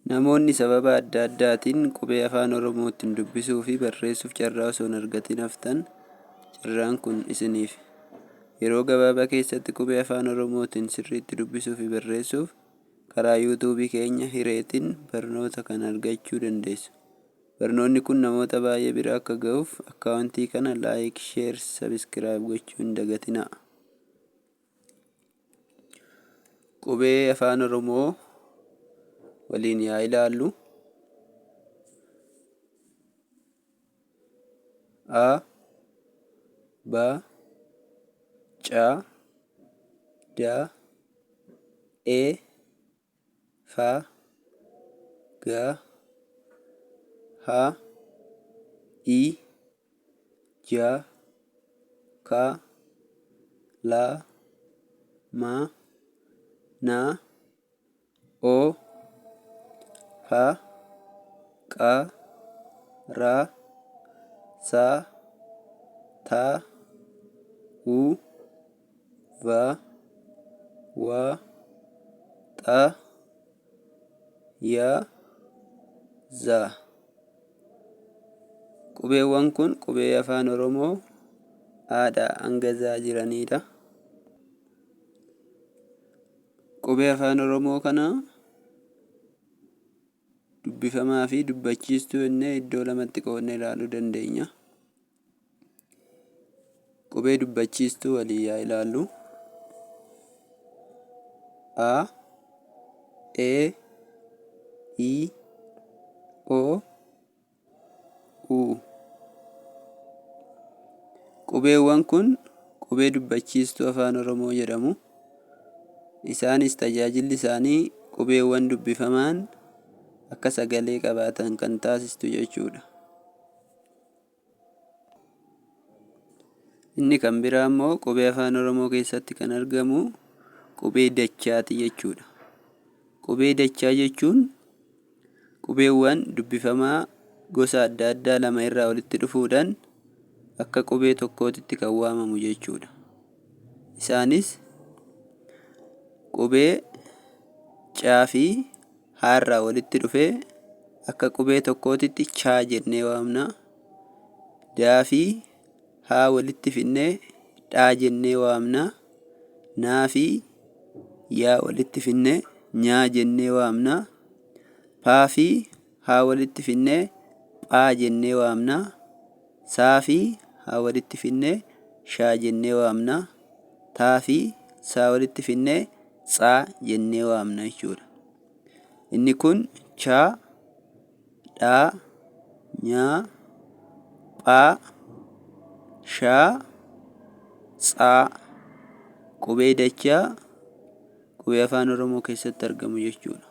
Namoonni sababa adda addaatiin qubee Afaan Oromootiin dubbisuu fi barreessuuf carraa osoo hin argatin haftan, carraan kun isiniif. Yeroo gabaabaa keessatti qubee Afaan Oromootiin sirriitti dubbisuu fi barreessuuf karaa YouTube keenya Hireetiin barnoota kana argachuu dandeessu. Barnoonni kun namoota baay'ee bira akka gahuuf akkaawuntii kana like, share, subscribe gochuu hin dagatinaa. Qubee Afaan Oromoo waliin yaa ilaallu. A B C D E F G H I J K L M N O P Q R S T U V W X Y Z. Qubeewwan kun qubee Afaan Oromoo A dhaa hanga Z jiraniidha. Qubee Afaan Oromoo kana dubbifamaa fi dubbachiistuu jennee iddoo lamatti qoodnee ilaaluu dandeenya. Qubee dubbachiistuu waliin yaa ilaallu. A E I O U. Qubeewwan kun qubee dubbachiistuu Afaan Oromoo jedhamu. Isaanis tajaajilli isaanii qubeewwan dubbifamaan akka sagalee qabaatan kan taasistu jechuudha. Inni kan biraa immoo qubee Afaan Oromoo keessatti kan argamu qubee dachaati jechuudha. Qubee dachaa jechuun qubeewwan dubbifamaa gosa adda addaa lama irraa walitti dhufuudhaan akka qubee tokkootitti kan waamamu jechuudha. Isaanis qubee caa fi haa irraa walitti dhufee akka qubee tokkootitti chaa jennee waamna. Daa fi haa walitti finnee dhaa jennee waamna. Naa fi yaa walitti finnee nyaa jennee waamna. Paa fi haa walitti finnee phaa jennee waamna. Saa fi haa walitti finnee shaa jennee waamna. Taa fi saa walitti finnee tsaa jennee waamna jechuudha. Inni kun chaa, dhaa, nyaa, phaa, shaa, tsaa qubee dachaa qubee Afaan Oromoo keessatti argamu jechuudha.